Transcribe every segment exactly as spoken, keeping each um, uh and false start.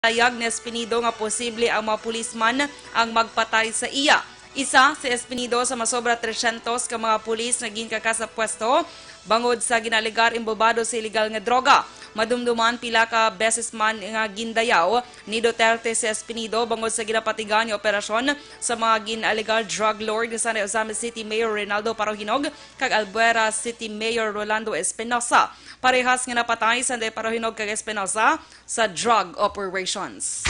Ginpahayag ni Espinido nga posible ang mga pulisman ang magpatay sa iya. Isa si Espinido sa masobra tresyentos ka mga pulis nga ginkaka sa pwesto bangod sa ginalegar involbado sa iligal nga droga. Madumduman pila ka beses man nga gindayaw ni Duterte si Espinido bangod sa ginapatigan nga operasyon sa mga ginalegar drug lord ni Sanday Ozamiz City Mayor Reynaldo Parohinog kag Albuera City Mayor Rolando Espinosa. Parehas nga napatay Sanday Parohinog kag Espinosa sa drug operations.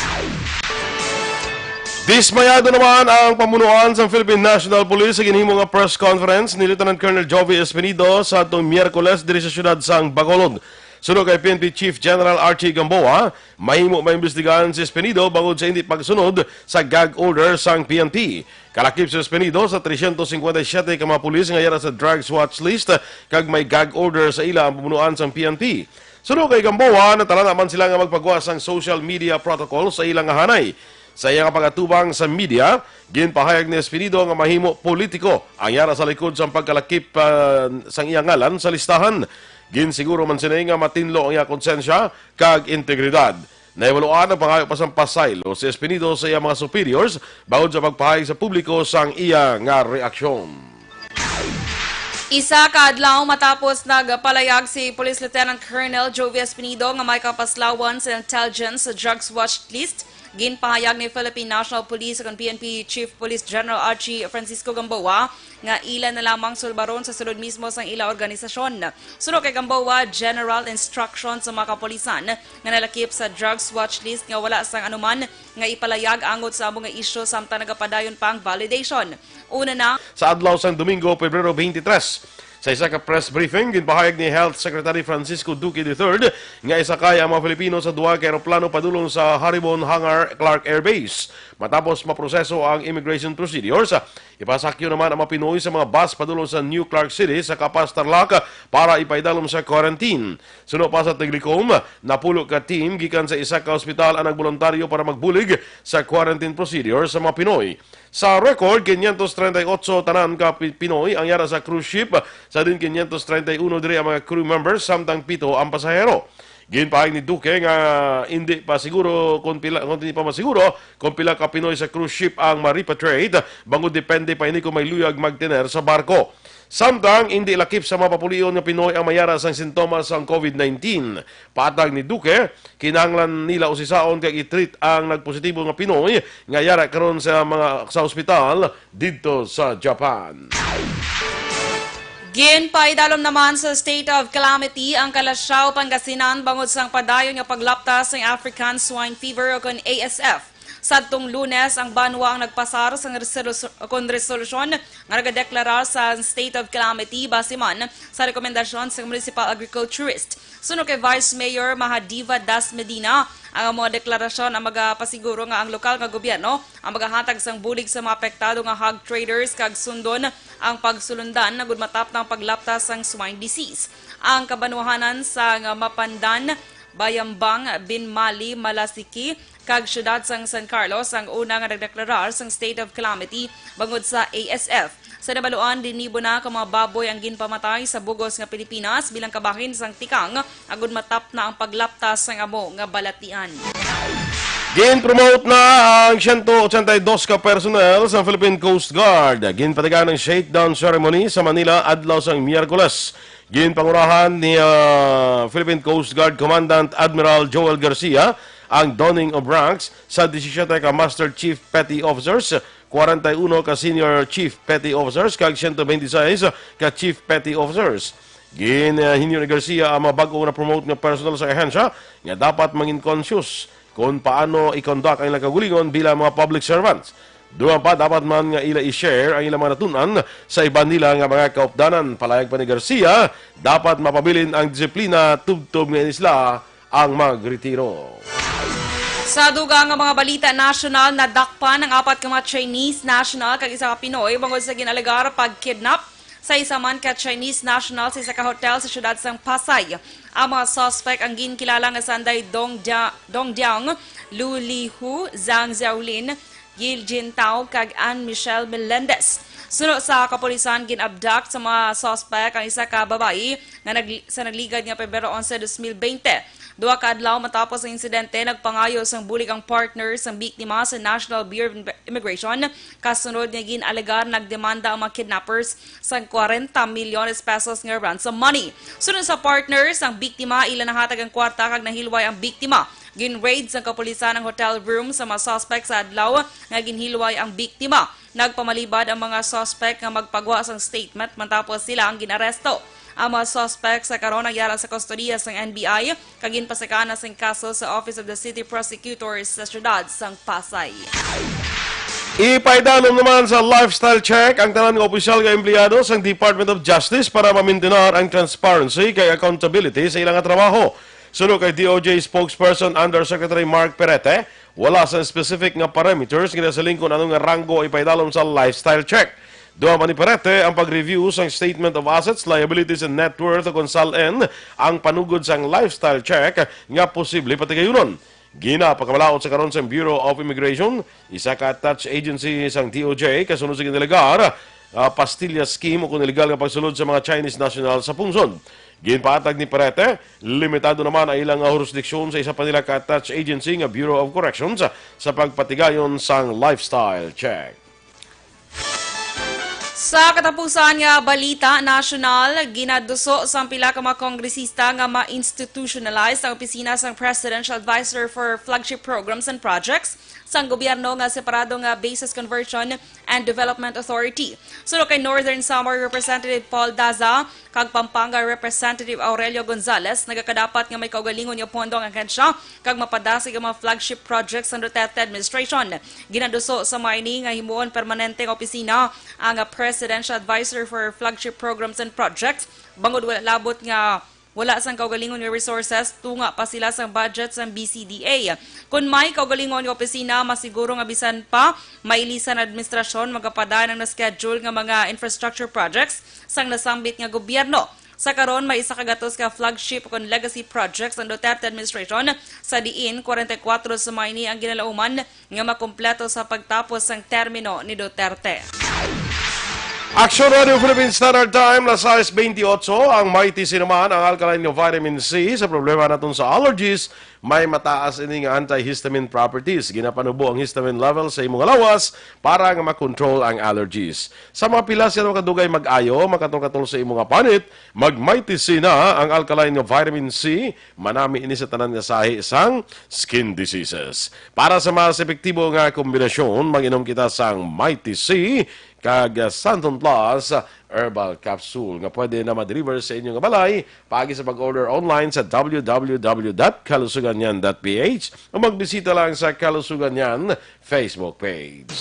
Dismayado naman ang pamunuan sa Philippine National Police sa ginhimo nga press conference ni Lieutenant Colonel Jovie Espinido sa atong Miyerkules diri sa siyudad sang Bacolod. Suno kay P N P Chief General Archie Gamboa, mahimo maimbestigahan si Espinido bangod sa hindi pagsunod sa gag order sang P N P. Kalakip si Espinido sa tresyentos singkwenta y siyete ka mga pulis nga yara sa drugs watch list kag may gag order sa ila ang pamunuan sang P N P. Suno kay Gamboa, natalana man sila nga magpagawa sang social media protocol sa ila nga hanay. Sa iya nga pag-atubang sa media, ginpahayag ni Espinido nga mahimo politiko ang yara sa likod sang pagkalakip, ah, sang iya ngalan sa listahan. Ginsiguro man sini nga matinlo ang iya konsensya kag integridad. Nahibaluan ang pangayo pa sang pasaylo si Espinido sa iya mga superiors bangod sa pagpahayag sa publiko sang iya nga reaksyon. Isa ka adlaw matapos nagpalayag si Police Lieutenant Colonel Jovie Espinido nga may kapaslawan sa intelligence sa drugs watch list, ginpahayag ni Philippine National Police ug P N P Chief Police General Archie Francisco Gamboa nga ila na lamang sulbaron sa sulod mismo sang ila organisasyon. Suno kay Gamboa, general instruction sa mga kapulisan nga nalakip sa drugs watch list nga wala sang anuman nga ipalayag angot sa amo nga isyu samtang nagapadayon pa ang validation. Una na, sa adlaw sang Domingo, Pebrero twenty-three, sa isa ka press briefing, ginpahayag ni Health Secretary Francisco Duque the third nga isakay ang mga Filipino sa duha ka eroplano padulong sa Haribon Hangar, Clark Air Base. Matapos maproseso ang immigration procedures, ipasakyo naman ang mga Pinoy sa mga bus padulong sa New Clark City sa Capas, Tarlac para ipaidalom sa quarantine. Suno pa sa Tiglicom, napulo ka team gikan sa isa ka ospital ang nagboluntaryo para magbulig sa quarantine procedure sa mga Pinoy. Sa record, quinientos treinta y ocho tanan ka Pi-, Pinoy ang yara sa cruise ship, sa diin quinientos treinta y uno diri ang mga crew members, samtang pito ang pasahero. Ginpahayag ni Duque nga hindi pa siguro kung pila, kung hindi pa masiguro kung pila ka Pinoy sa cruise ship ang ma-repatriate, bangod depende pa ini kung may luyag magtener sa barko. Samtang hindi lakip sa mga papulion nga Pinoy ang mayara sang sintomas sang COVID nineteen. Patag ni Duque, kinahanglan nila usisaon kag i-treat ang nagpositibo nga Pinoy nga yara karon sa mga, sa ospital didto sa Japan. Ginpaidalom naman sa state of calamity ang Calasiao, Pangasinan, bangod sang padayon nga paglaptas sang African Swine Fever o kon A S F. Sadtong Lunes, ang banwa ang nagpasar sang resolu-, kon resolusyon nga nagadeklara sa state of calamity base man sa rekomendasyon sang municipal agriculturist. Suno kay Vice Mayor Mahadiva Das Medina, ang mga deklarasyon ang magapasiguro nga ang lokal nga gobyerno ang magahatag sang bulig sa mga apektado nga hog traders kag sundon ang pagsulundan agud mataptan ang paglaptas sang swine disease. Ang kabanwahanan sang Mapandan, Bayambang, Binmali, Malasiqui, kag siyudad sang San Carlos ang una nga nagdeklarar sang state of calamity bangod sa A S F. Sa nabaluan, dinibo na ka mga baboy ang ginpamatay sa bug-os nga Pilipinas bilang kabahin sang tikang agud mataptan ang paglaptas sang amo nga balatian. Gin-promote na ang siyento otsenta y dos ka personnel sa Philippine Coast Guard. Ginpatigayon ang shakedown ceremony sa Manila adlaw sang Miyerkules. Ginpangurahan ni, ah, Philippine Coast Guard Commandant Admiral Joel Garcia ang donning of ranks sa disisiete ka Master Chief Petty Officers, kwarenta y uno ka Senior Chief Petty Officers, kag siyento benti seis ka Chief Petty Officers. Ginhinyo ni Garcia ang mga bag-o na promote nga personnel sa ahensya nga dapat mangin conscious kon paano i-conduct ang ilang kaugalingon bilang mga public servants. Dugang pa, dapat man nga ila i-share ang ilang mga natun-an sa iban nila nga mga kaupdanan. Palayag pa ni Garcia, dapat mapabilin ang disiplina tubtob nga ini sila ang magretiro. Sa dugang nga mga balita nasyonal, nadakpan ang apat ka mga Chinese national kag isa ka Pinoy bangod sa gin-alegar pag-kidnap sa isa man ka Chinese national sa isa ka hotel sa siyudad sang Pasay. Ang mga suspect ang ginkilala nga sanday Dong Dia-, Dong Diang, Lu Lihu, Zhang Xiaolin, Yil Jintao, kag Ann Michelle Melendez. Suno sa kapulisan, gin-abduct sa mga suspect ang isa ka babayi nga nag-, sa nagligad nga Pebrero onse, dos mil bente. Duha ka adlaw matapos ang insidente, nagpangayo sang bulig ang partner sang biktima sa National Bureau of Immigration, kasunod nga gin-alegar nagdemanda ang mga kidnappers sang kwarenta milyones pesos nga ransom money. Suno sa partner sang biktima, ila nahatag ang kwarta kag nahilway ang biktima. Gin-raid sang kapulisan ang hotel room sa mga suspect sa adlaw nga ginhilway ang biktima. Nagpamalibad ang mga suspect nga magpagwa sang statement matapos sila ang gin-aresto. Ang mga suspect sa karon nagyara sa kustodiya sang N B I kag ginpasakaan na sing kaso sa Office of the City Prosecutor sa siyudad sang Pasay. Ipaidalom naman sa lifestyle check ang tanan nga opisyal nga empleyado sang Department of Justice para mamintinar ang transparency kag accountability sa ilang nga trabaho. Suno kay D O J spokesperson Undersecretary Mark Perete, wala sa specific nga parameters nga nasiling kon ano nga ranggo ipaidalom sa lifestyle check. Duha man ni Perete ang pag-review sang Statement of Assets, Liabilities, and Net Worth, o kon SALN, ang panugod sang lifestyle check nga posible patigayunon. Ginapakamalaot sa karon sang Bureau of Immigration, isa ka attached agency sang D O J, kasunod sa ginalegar, ah, pastilla scheme o kon illegal nga pagsulod sa mga Chinese national sa pungsod. Ginpaatag ni Perete, limitado naman ang ilang nga jurisdiction sa isa pa nila ka attached agency nga Bureau of Corrections sa pagpatigayon sang lifestyle check. Sa katapusan nga balita nasyonal, ginaduso sang pila ka mga kongresista nga ma-institutionalize ang opisina sang Presidential Advisor for Flagship Programs and Projects sang gobyerno nga separado nga Bases Conversion and Development Authority. Suno kay Northern Samar Representative Paul Daza kag Pampanga Representative Aurelio Gonzalez, nagakadapat nga may kaugalingon nga pondo ang ahensya kag mapadasig ang mga flagship projects sang Duterte administration. Ginaduso sa mga ini nga himuon permanente nga opisina ang Presidential Advisor for Flagship Programs and Projects, bangod wala labot nga wala sang kaugalingon nga resources, tunga pa sila sang budget sang B C D A. Kon may kaugalingon nga opisina, masiguro nga bisan pa mailisan ang administrasyon, magapadayon ang na-schedule nga mga infrastructure projects sang nasambit nga gobyerno. Sa karon, may isa ka gatos ka flagship kon legacy projects ang Duterte administration, sa diin kwarenta y kuwatro sa mga ini ang ginalauman nga makumpleto sa pagtapos sang termino ni Duterte. Aksyon Radio Philippine Standard Time, las sais bentiocho. Ang Mighty C naman, ang alkaline nga vitamin C sa problema naton sa allergies. May mataas ini nga antihistamine properties. Ginapanubo ang histamine level sa imong lawas para nga makontrol ang allergies. Sa mga pilas nga makadugay mag-ayo, makatungkatol sa imong panit, mag-Mighty C na, ang alkaline nga vitamin C. Manami ini sa tanan nga sahi sang skin diseases. Para sa mas epektibo nga kombinasyon, mag-inom kita sang Mighty C kag, ah, Santon Plus Herbal Capsule nga pwede na ma-deliver sa inyo nga balay paagi sa pag-order online sa W W W dot kalusuganyan dot P H o magbisita lang sa Kalusugan Yan Facebook page.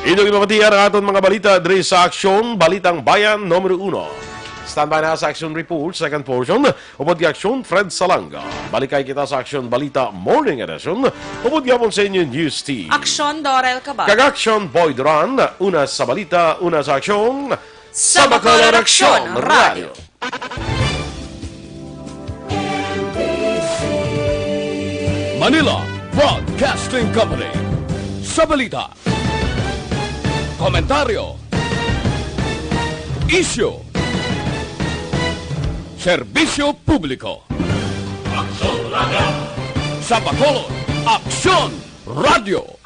Inyong ginpamatian ang aton mga balita diri sa Aksyon, Balitang Bayan numero uno. Standby na sa Aksyon Report, second portion, upod kay Aksyon Fred Salanga. Balikay kita sa Aksyon Balita Morning Edition, upod gihapon sa inyo News Team. Aksyon Dorel Cabal. Kag Aksyon Boy Duran, una sa balita, una sa aksyon, sa Bacolod Aksyon Radio. Manila Broadcasting Company. Sa balita, komentaryo, isyu, serbisyo publiko. Aksyon Radio. Sa Bacolod, Aksyon Radio.